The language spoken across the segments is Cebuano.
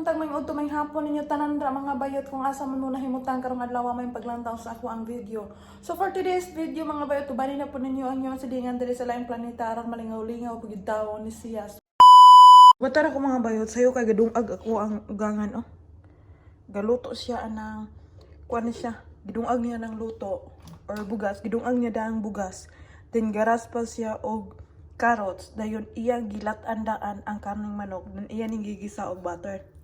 Buntag, maayong udto, maayong hapon ninyo tanan ra, mga bayot, kung asa man mo nahimutang karong adlaw may paglantaw sa ako ang video. So for today's video, mga bayot, tubani na po ninyo ang inyong silingan diri sa laing planeta aron malingaw-lingaw pud tawo ni siya. Watara ko, mga bayot, sayo kay gadungag ako ang ugangan, oh. Galuto siya anang kuan ni siya, gidungag niya ng luto or bugas, gidungag niya daang bugas. Then garas pa siya og carrots, dayon iyang gilat-andaan ang karning manok, then iya ning gigisa og butter.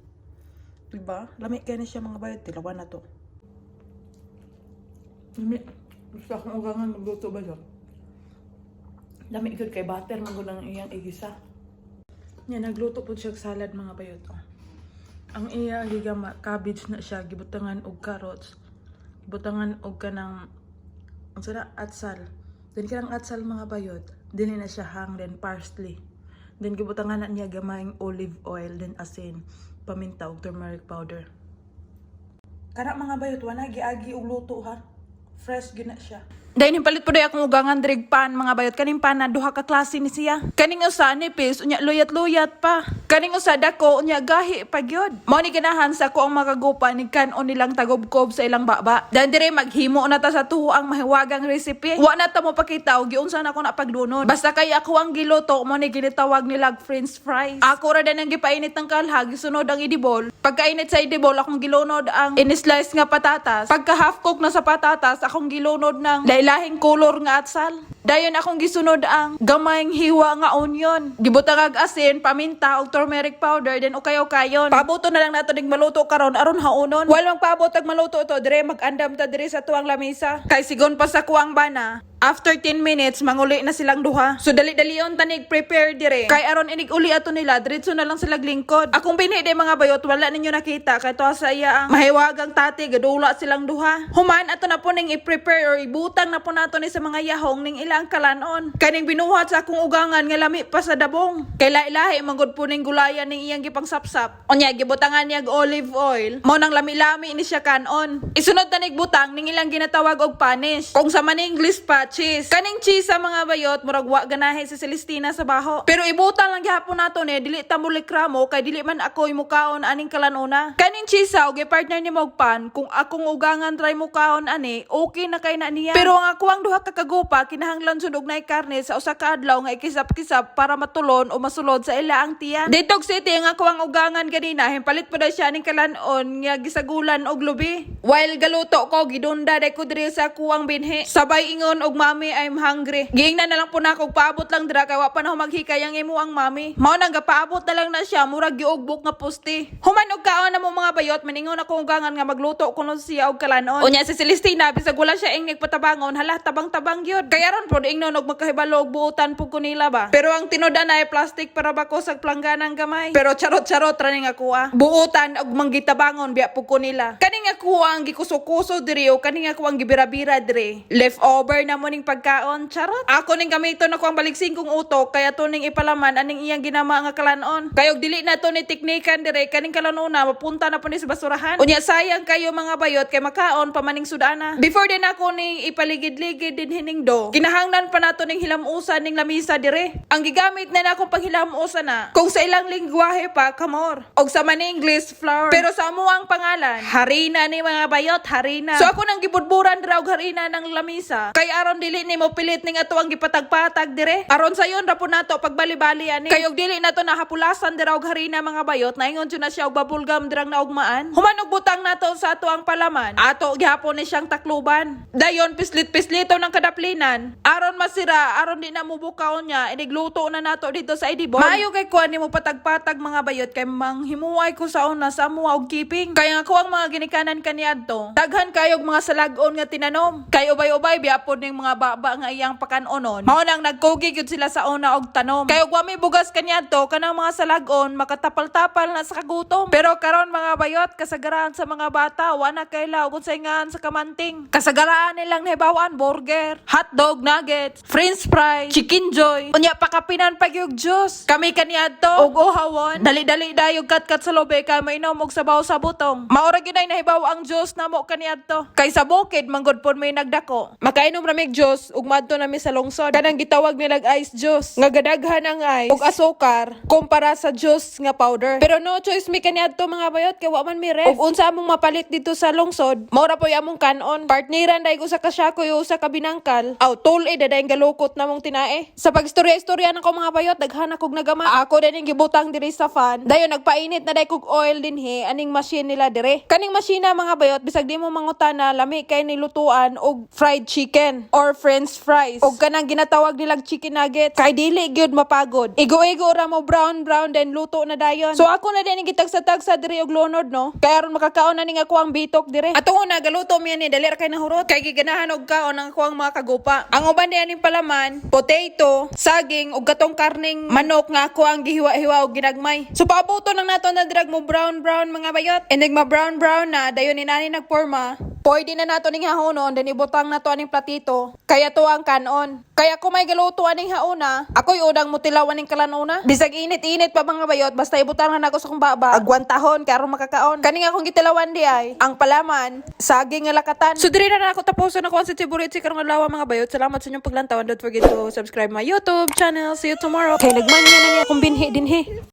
Diba? Lami kay ni siya, mga bayot, tilawan na to. Lami. Gusto akong ugangan magluto ba siya? Lami gyud kay butter man gud ang iyang igisa. Nya nagluto po siya og salad, mga bayot. Oh. Ang iya gigama, cabbage na siya gibutangan og carrots. Gibutangan og kanang ang sana atsal. Then kanang atsal, mga bayot, dili na siya hang, then parsley. Then gibutangan na niya gamayng olive oil, then asin, paminta ug turmeric powder. Kana, mga bayot, wala giagi og luto ha. Fresh gina siya. Dayon palit po day akong ugangan drig pan, mga bayot, kaning pan na duha ka klase ni siya. Kaning usa nipis, unya luyat-luyat pa. Kaning usa dako, unya gahi pa gyud. Mao ni ganahan sa ako ang makagupa ni kan-on nilang tagobkob sa ilang baba. Dayon dire maghimo na ta sa tuho ang mahiwagang recipe. Wa na ta mo pakita og giunsa na ako na paglunod. Basta kay ako ang giluto, mo ni ginitawag nilag french fries. Ako ra din ang gipainit ng kalhag, gisunod ang idibol. Pagkainit sa idibol, akong gilunod ang in-slice nga patatas. Pagka half cook na sa patatas, akong gilunod ng lailahing color nga atsal. Dayon akong gisunod ang gamayng hiwa nga onion. Gibutang ag asin, paminta ug turmeric powder, then ukay-ukayon. Pabuto na lang nato ning maluto karon aron haonon. While magpaabot ag maluto to, dire mag-andam ta dire sa tuang lamisa. Kay sigon pa sa kuang bana, after 10 minutes, manguli na silang duha. So dali-dalion tanig prepare dire. Kay aron inig uli ato nila, diretso na lang sila lingkod. Akong binhi day, mga bayot, wala ninyo nakita kay tuwa sa iya ang mahiwagang tati, gadula silang duha. Human ato na po ning i-prepare or ibutang na po nato ni sa mga yahong ning ilang kalanon. Kaning binuhat sa akong ugangan nga lami pa sa dabong. Kay lahi-lahi manggod po ning gulayan ning iyang gipangsapsap. Unya gibutangan niya og olive oil. Mao nang lami-lami ni siya kanon. Isunod na butang ning ilang ginatawag og panish. Kung sa man English pa, cheese. Kaning cheese sa mga bayot, murag wa ganahe si Celestina sa baho. Pero ibutang lang gihapon nato ni, dili ta mo reklamo kay dili man ako mukaon aning kalanuna. Kaning cheese sa og partner ni og pan, kung akong ugangan try mukaon ani, okay na kay na niya. Pero ang ako ang duha ka kagupa, kinahanglan sud og nay karne sa usa ka adlaw nga ikisap-kisap para matulon o masulod sa ila ang tiyan. Ditog City ang ako ang ugangan ganina, himpalit pa daw siya ning kalanon nga gisagulan og lubi. While galuto ko, gidunda day ko diri sa kuwang binhi. Sabay ingon og, "Mami, I'm hungry." Giingnan na lang po na ako, paabot lang dira kay wa pa na ho maghikay ang imo ang mami. Mao nang gapaabot na lang na siya, murag giugbok nga poste. Human og kaon na mo, mga bayot, maningon ako ugangan nga magluto kuno siya og kalanon. Unya si Celestina, bisag wala siya ingnig patabangon, hala, tabang-tabang gyud. Kaya ron pod ingnon og magkahibalo og buotan pud ko nila ba. Pero ang tinud ay plastic para bako sa plangganang gamay. Pero charot-charot ra ning ako ah. Buotan og manggitabangon biya pud ko nila. Kaning ako ang gikuso-kuso diri o kaning ako ang gibira-bira diri. Leftover na mo ning pagkaon, charot. Ako ning gamiton ako ang baligsing kong utok kaya to ning ipalaman aning iyang ginama nga kalanon. Kayog dili na to ni teknikan dire, kaning kalanona mapunta na po ni sa basurahan. Unya sayang kayo, mga bayot, kay makaon pa maning sudana. Before din ako ning ipaligid-ligid din hining do, kinahanglan pa nato ning hilamusan ning lamisa dire. Ang gigamit na akong paghilamusan na, kung sa ilang lingwahe pa, kamor. Og sa man English, flour. Pero sa amo ang pangalan, harina ni, mga bayot, harina. So ako nang gibudburan dira og harina ng lamisa. Kay aron dili ni mo pilit ning ato ang gipatagpatag dire. Aron sayon ra po nato pagbali-bali ani. Kay og dili nato nahapulasan dira og harina, mga bayot, naingon jud na siya og bubblegum dirang naugmaan. Human og butang nato sa ato ang palaman, ato gihapon ni siyang takluban. Dayon pislit-pislito ng kadaplinan. Aron masira, aron di na mubukaon niya, inigluto na nato dito sa idibon. Maayo kay kuan nimo patagpatag, mga bayot, kay manghimuay ko sa una sa amuha og keeping. Kaya nga ko ang mga ginikanan kaniadto, daghan kayog mga salagon nga tinanom. Kay ubay-ubay biya pod ning mga baba nga iyang pakanonon. Mao nang nagkugi gyud sila sa una og tanom. Kay og wa may bugas kaniadto, kanang mga salagon makatapal-tapal na sa kagutom. Pero karon, mga bayot, kasagaran sa mga bata wa na kaila og unsay ngan sa kamanting. Kasagaran nilang nahibawan burger, hotdog, nuggets, french fries, chicken joy. Unya pakapinan pa gyud juice. Kami kaniadto og uhawon, dali-dali dayog katkat sa lobe kay mainom og sabaw sa butong. Maora gyud ay nahibaw Naibaw ang juice namo kaniadto. Kay sa bukid manggod pod may nagdako. Makainom ra mig juice ug madto nami sa lungsod. Kanang gitawag nilag ice juice nga gadaghan ang ice ug asukar kumpara sa juice nga powder. Pero no choice mi kaniadto, mga bayot, kay wa man mi ref. Ug unsa among mapalit dito sa lungsod, mao ra poy among kanon. Partneran dai ko sa kasyakoy o usa ka binangkal. Aw tul e daday galukot namong tinae. Sa pagstorya-istorya nako, mga bayot, daghan akog nagama. Ako din yung gibutang diri sa fan. Dayon nagpainit na day kog oil dinhi aning machine nila dire. Kaning machine, mga bayot, bisag di mo mangutana, lami kay nilutuan og fried chicken or french fries. Og kanang ginatawag nilang chicken nugget kay dili gyud mapagod. Igo-igo ra mo brown brown, then luto na dayon. So ako na din gitagsa-tagsa diri og lunod, no. Kay aron makakaon na ning ako ang bitok dire. Atong una galuto mi ani, dali ra kay nahurot. Kay giganahan og kaon ang ako ang mga kagupa. Ang uban di aning palaman, potato, saging ug katong karning manok nga ako ang gihiwa-hiwa og ginagmay. So paabuto nang nato na drag mo brown brown, mga bayot. And ma brown brown na dayon ni nani nagporma. Pwede na nato ning hahonon, then ibutang nato aning platito. Kaya to ang kanon. Kaya kung may galuto aning hauna, ako'y udang mutilaw aning kalanuna. Bisag init-init pa, mga bayot, basta ibutang na nako sa kong baba. Agwantahon, karon makakaon. Kaning akong gitilawan di ay, ang palaman, saging nga lakatan. So diri na nako tapuson ako ang sa Tiburit si karong adlaw, mga bayot. Salamat sa inyong paglantaw and don't forget to subscribe my YouTube channel. See you tomorrow. Kay nagmanya na niya akong binhi dinhi.